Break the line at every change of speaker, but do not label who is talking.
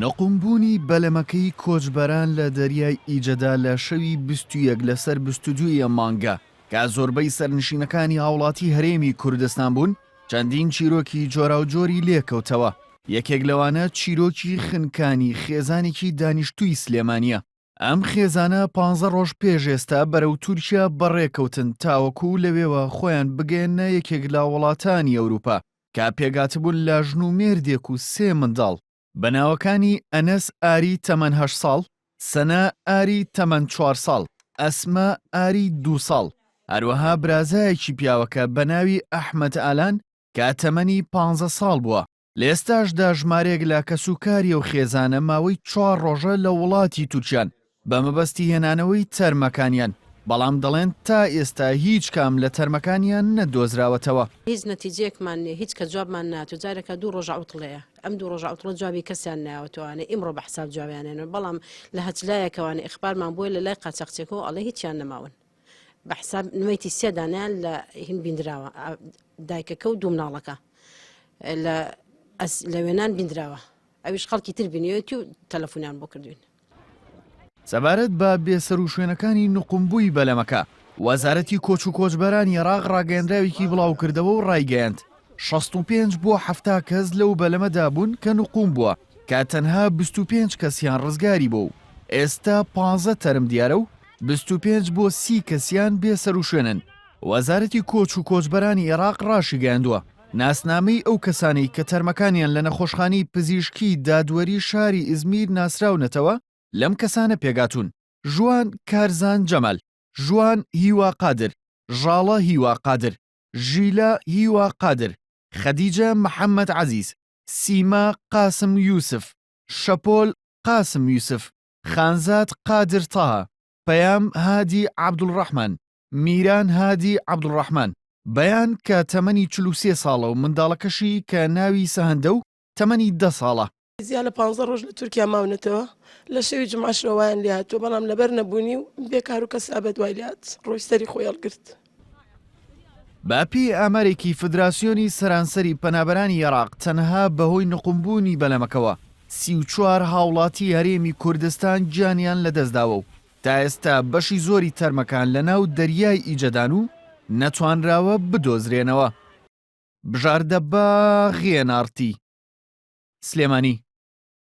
نقومبوونی بەلەمەکەی کۆچبەران لە دەریای ئیجەدا لە شەوی 21 لەسەر 22 ی ئەم مانگە کە زۆربەی سەرنشینەکانی هاوڵاتی هەرێمی کوردستان بوون، چەندین چیرۆکی جۆراوجۆری لێکەوتەوە، یەکێک لەوانە چیرۆکی خنکانی خێزانێکی دانیشتووی سلێمانییە. ئەم خێزانە پانزە ڕۆژ پێش ئێستا بەرەو تورکیا بەڕێکەوتن تاوەکو لەوێوە خۆیان بگەیەننە یەکێک لە وڵاتانی ئەوروپا کە پێکهاتبوون لە ژن و مێردێک و سێ منداڵ بە ناوەکانی ئەنەس ئاری تەمەن هەشت ساڵ، سەنا ئاری تەمەن چوار ساڵ، ئەسما ئاری دوو ساڵ، هەروەها برازایەکی پیاوەکە بە ناوی ئەحمەد ئالان کە تەمەنی پانزە ساڵ بووە. لە ئێستاشدا ژمارەیەک لە کەسوکاری ئەو خێزانە ماوەی چوار ڕۆژە لە وڵاتی تورکیان بە مەبەستی هێنانەوەی تەرمەکانیان، بەڵام دەڵێن تا ئێستا هیچ کام لە تەرمەکانیان نەدۆزراوەتەوە.
هیچ نەتیجەیەکمان نیە هیچ کە جوابمان ناتوو جارێکە دوو ڕۆژە عوتڵەیە ئەم دوو ڕۆژە عوتڵە جوابی کەسیان ناوەتوانێ ئیمڕۆ بە حساب جوابیانێنەوە بەڵام لە هەچ لایەکەوانە ئیخبارمان بۆیە لە لای قاچاقچێکەوە ئەڵێ هیچیان نەماون بە حساب نوێتی سێ دانیان لە هین بیندراوە دایکەکە و دوو مناڵەکە لە لە وێنان بیندراوە ئەویش خەڵکی تر بینیوێتی و تەلەفۆنیان بۆ کردوین.
سەبارەت بە بێسەروشوێنەکانی نوقمبووی بەلەمەکە، وەزارەتی کۆچ و کۆچبەرانی عێراق ڕاگەیەندراوێکی بڵاوکردەوە و ڕایگەیاند، 65 بۆ 70 کەس لەو بەلەمەدا بوون کە نوقوم بووە، کە تەنها 25 کەسیان ڕزگاری بووە و ئێستا 15 تەرم دیارە و 25 بۆ 30 کەسیان بێسەروشوێنن. وەزارەتی کۆچ و کۆچبەرانی عێراق ڕاشیگەیاندووە، ناسنامەی ئەو کەسانەی کە تەرمەکانیان لە نەخۆشخانەی پزیشکی دادوەری شاری ئیزمیر ناسراونەتەوە لەم کەسانە پێکهاتوون، ژوان کارزان جەمال، ژوان هیوا قادر، ژاڵە هیوا قادر، ژیلا هیوا قادر، خەدیجە محەمەد عەزیز، سیما قاسم یوسف، شەپۆل قاسم یوسف، خانزاد قادر تەها، پەیام هادی عەبدولڕەحمان، میران هادی عەبدولڕەحمان، بەیان کە تەمەنی 43 ساڵە و منداڵەکەشی کە ناوی سەهەندە و تەمەنی دە ساڵە.
زیاد لە پانزە ڕۆژ لە تورکیا ماونەتەوە، لە شەوی جومعەشەوە وایان لێهاتووە، بەڵام لەبەر نەبوونی و بێکار و کەسابەت وای لێهات ڕۆی سەری خۆی هەڵگرت.
بە پێی ئامارێکی فدراسیۆنی سەرانسەری پەنابەرانی عێراق تەنها بەهۆی نوقمبوونی بەلەمەکەوە 34 هاوڵاتی هەرێمی کوردستان گیانیان لەدەستداوە و تا ئێستا بەشی زۆری تەرمەکان لەناو دەریای ئیجەدان و نەتوانراوە بدۆزرێنەوە. بژاردە باغ ئێن ئاڕ تی، سلێمانی.